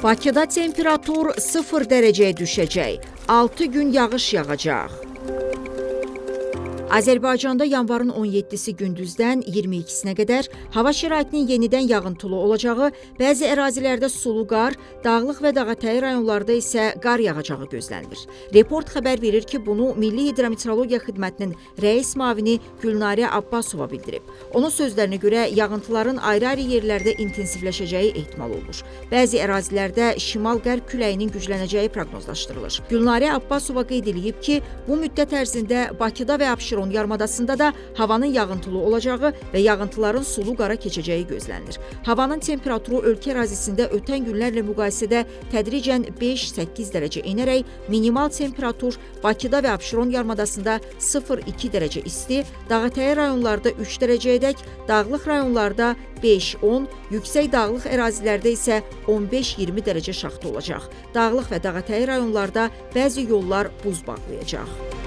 Bakıda temperatur 0 dərəcəyə düşəcək. 6 gün yağış yağacaq. Azərbaycanda yanvarın 17-si gündüzdən 22-sinə qədər hava şəraitinin yenidən yağıntılı olacağı, bəzi ərazilərdə sulu qar, dağlıq və dağətəyi rayonlarda isə qar yağacağı gözlənilir. Report xəbər verir ki, bunu Milli Hidrometeorologiya Xidmətinin rəis müavini Gülnarə Abbasova bildirib. Onun sözlərinə görə yağıntıların ayrı-ayrı yerlərdə intensivləşəcəyi ehtimal olunur. Bəzi ərazilərdə şimal-qərb küləyinin güclənəcəyi proqnozlaşdırılır. Gülnarə Abbasova qeyd eləyib ki, bu müddət ərzində Bakıda və Abşeron yarımadasında da havanın yağıntılı olacağı və yağıntıların sulu qara keçəcəyi gözlənilir. Havanın temperaturu ölkə ərazisində ötən günlərlə müqayisədə tədricən 5-8 dərəcə enərək minimal temperatur Bakıda və Abşeron yarımadasında 0-2 dərəcə isti, dağətəyi rayonlarda 3 dərəcəyədək, dağlıq rayonlarda 5-10, yüksək dağlıq ərazilərdə isə 15-20 dərəcə şaxta olacaq. Dağlıq və dağətəyi rayonlarda bəzi yollar buz bağlayacaq.